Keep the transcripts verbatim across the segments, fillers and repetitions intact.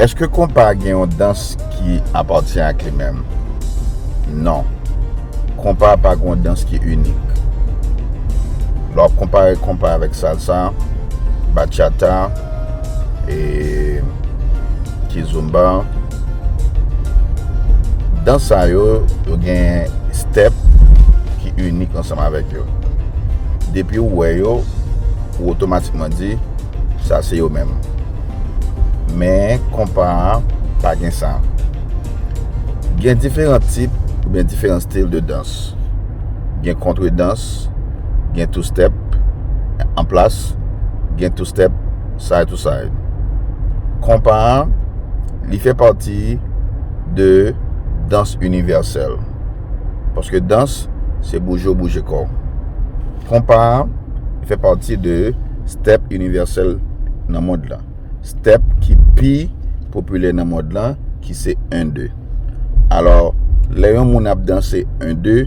Èske konpa gen yon dans ki apatyen ak li menm? Non. Konpa pa gen yon dans ki inik. Lè w ap konpare konpa avèk salsa, bachata, e kizomba, dans sa yo, yo gen step ki inik ansanm avèk yo. Depi w wè yo, ou otomatikman di, sa se yo menm. Men konpa a pa gen sa. Gen diferan tip oubyen diferan stil de dans. Gen kontredans, gen two step an plas, gen two step side to side. Konpa a, li fè pati de dans inivèsèl. Paske dans, se bouje w bouje kò w. Konpa a, li fè pati de step inivèsèl nan mond lan. Step ki pi popilè nan mond lan, ki se en de. Alò, lè yon moun ap danse en de,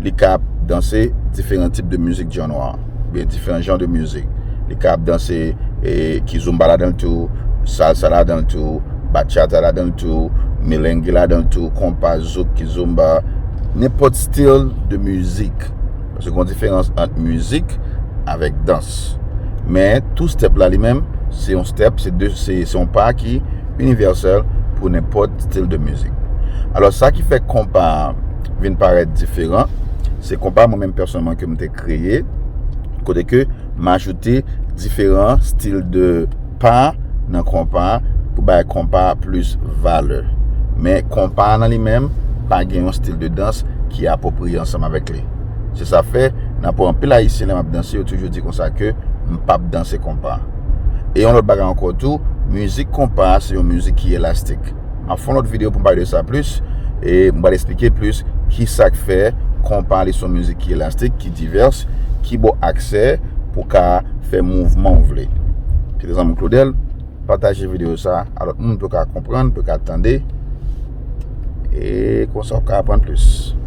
li ka ap danse diferan tip de mizik djan nwa, oubyen diferan jan de mizik. Li ka ap danse, e, kizomba ladan l tou, salsa ladan l tou, bachata ladan l tou, merengue ladan l tou, konpa, zouk, kizomba, nenpòt stil de mizik. Paske gen yon diferans ant mizik avèk dans. Men, two step la li menm, se yon step, se de, se, se yon pa ki inivèsèl pou nenpòt stil de mizik. Alò, sa ki fè konpa a vin parèt diferan, se konpa mwen menm pèsonèlman ke m te kreye, kote ke m ajoute diferan stil de pa nan konpa pou bay konpa plis valè. Men konpa nan li menm pa gen yon stil de dans ki apwopriye ansanm avèk li. Se sa fè, nan pou anpil Ayisyen lè m ap danse, yo toujou di konsa ke m p ap danse konpa. E yon lòt bagay ankò tou, mizik konpa se yon mizik ki elastik. M ap fè yon lòt videyo pou m pale de sa plis, e m pral eksplike plis ki sa k fè konpa li se yon mizik ki elastik, ki divès, ki ba w aksè pou w ka fè mouvman w vle. Se te zanmi w Claudel, pataje videyo sa a lòt moun pou yo ka konprann, pou yo ka tande, e konsa w ka aprann plis.